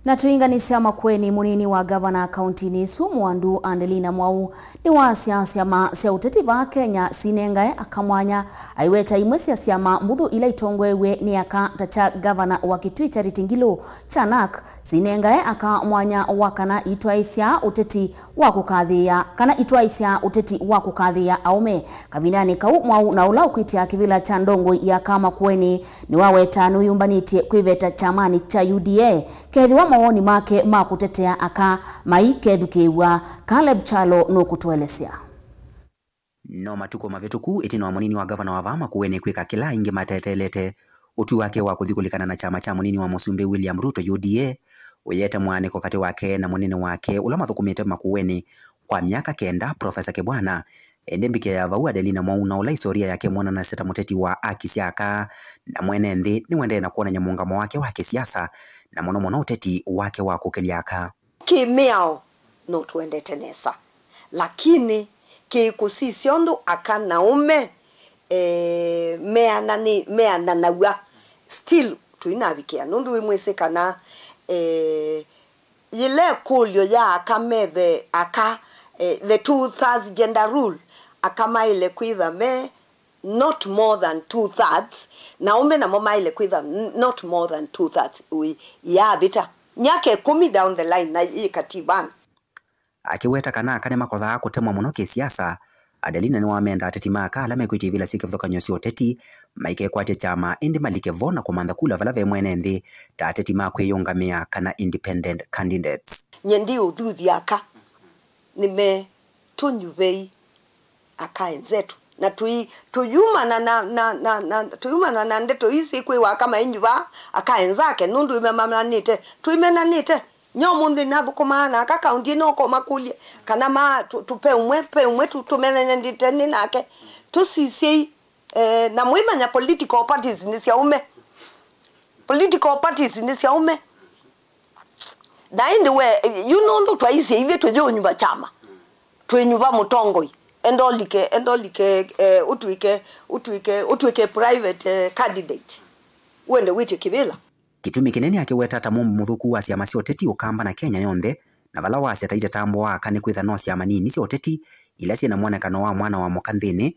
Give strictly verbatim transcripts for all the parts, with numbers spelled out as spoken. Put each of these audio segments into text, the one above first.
Na tũinganisya Makueni, mũnini wa ngavana kauntinĩ ĩsu Mwandu Adelina Mwau nĩwasya syama sya ũteti vaa Kenya sinengae aka mwanya aiweta imwe sya syama mbuthu ila itongoew'e nĩ aka ta kya ngavana wa Kitui Charity Ngilu kya NARC sinengae aka mwanya wa kana itwaĩsya ũteti wa kũkathĩĩa, kana itwaĩsya ũteti wa kũkathĩĩa aũme. Kavindanĩ kau, Mwau na ũla ũkwĩtĩa kĩvĩla kya ndongoi ya aka Makueni nĩwaweta nĩwĩyũmbanĩtye kwĩveta kyamanĩ kya U D A kethĩwa mawoni make ma kũtetea aka maikethukĩĩw'a. Caleb Kyalo nũkũtũelesya. No matukũ mavĩtũku, ĩtina wa mũnini wa ngavana wa vaa Makueni kwĩka kĩla aingĩ mateteelete, ũtwi wake wa kũthi kũlikana na kyama kya mũnini wa mũsumbĩ William Ruto, U D A, ũyete mwaanĩko katĩ wake na mũnene wake ũla mathũkũmĩte Makueni kwa myaka kenda, Profesa Kibwana. Ĩndĩ mbikĩa ya vau, Adelina Mwau, na ũla istoria yake ĩmwonanasya ta mũteti wa aki sya aka na mwene nthĩ, nĩwendee na kwonany'a mũũngamo wake wa kĩsiasa, na mũno mũno ũteti wake wa kũkĩlya aka. Kĩmĩao no tũendete nesa, lakini kĩkũsisya ũndũ aka na aũme, eh, meanani-, meananaw'a, still tũinavikĩa, nũndũ wĩmwĩsĩ kana, eh, yĩla ĩkũlyo ya aka methe aka, eh, the two thirds gender rule, aka maĩle kwĩtha me not more than two thirds, na aũme namo maĩle kwĩtha n-, not more than two thirds. Ui, yaavĩta myaka ĩkũmi down the line na yĩ kativanĩ. Akĩweta kana aka nĩmakothaa kũtemwa mũno kĩsiasa, Adelina nĩwamenda ateti ma aka ala mekwĩtya ivĩla syĩ kĩvathũkany'o sya ũteti maikekwatya kyama, ĩndĩ malike vo na kũmantha kula vala ve mwene nthĩ ta ateti ma kwĩyũngamĩa kana independent candidates. Nye ndi ũthuthya aka nĩmetũnyuvei aka enzetu. Na tũi-, tũyumana na, na, na, na, tũyumana na ndeto ii syĩkwĩwa aka mainyuva aka enzake, nũndũ imemananĩte, tũimenanĩte. Nyo mũnthĩ nathũkũmaa na aka kaunti ĩno, ũkomakũlye kana ma, tũ, tũ, pe ũmwe, pe ũmwe tũ, tũmenanĩte nĩ nake. Tũsisyei, eh, na mwĩmanya political parties nĩ sya ũme. Political parties nĩ sya ũme. Na ĩndĩ we, yu nũndũ twaisye ithyĩ tũyũnyuva kyama, twĩnyuva mũtongoi, enda ũlike, enda ũlike, eh, ũtw'ĩke, ũtw'ĩke, ũtw'ĩke private, eh, candidate, wende wĩtye kĩvĩla. Kĩtumi kĩnene akĩweta ta mũmbo mũthũku wa syama sya ũteti Ũkamba na Kenya yonthe, na vala wasya ta itatambũaa aka nĩ kwĩtha no syama nini sya ũteti ila syĩ na mwonekano wa mwana wa mũka nthĩnĩ,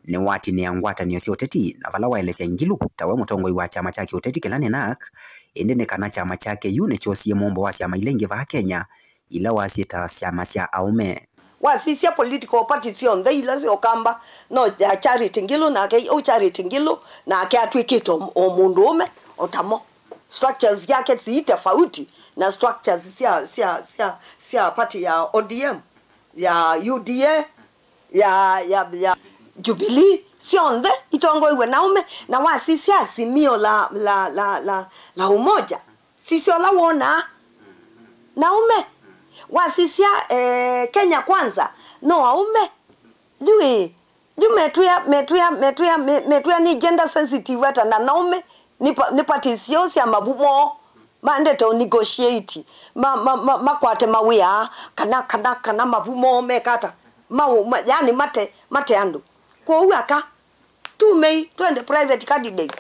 nĩwatinĩa ngwatanĩo sya ũteti, na vala waelesya Ngilu tawe mũtongoi wa kyama kya kĩũteti kĩla nĩ NARC, ĩndĩ nĩ kana kyama kyake yu nĩkyosie mũmbo wa syama ila ingĩ vaa Kenya, ila wasyĩta syama sya aũme. Wasisya political party syonthe ila sya Ũkamba, no ya Charity Ngilu, nake ũu Charity Ngilu nake atw'ĩkĩte o, o mũndũũme o tamo. Structures syake sii tofauti na structures sya, sya, sya, sya party ya O D M, ya U D A, ya, ya, ya Jubilee, syonthe itongoiwe na aũme, na wasisya Azimio la, la, la, la, la Umoja, sisya ũla wonaa na aũme. Wasisya, eh, Kenya Kwanza, no aũme. Yu ĩ, yu metwĩa, metwĩa, metwĩa, me-, metwĩa nĩ gender sensitive ata na naume, nĩ pa-, nĩ parties syoo sya mavu moo, mandete ũ negotiate, ma, ma, ma, makwate mawĩa, kana, kana, kana mavu moo meka ata, ma, ma, yani mate, mate andũ. Kwoou aka, tumei, twende private candidate.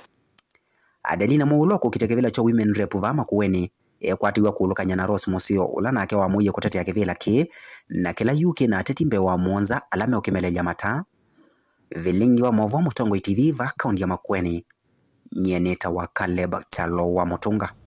Adelina Mwau ũla ũkũkitya kĩvĩla kya Women Rep vaa Makueni, eekwatĩw'a kũlũkany'a na Rose Mũseo, ũla nake wamũie kũtetea kĩvĩla kĩĩ, na kĩla yu kĩ na ateti mbee wa mũonza ala meũkĩmelelya mataa. Vilingi wa maũvoo Mũtongoi T V vaa kaunti ya Makueni, nyie nĩtawa Caleb Kyalo wa Mũtũnga.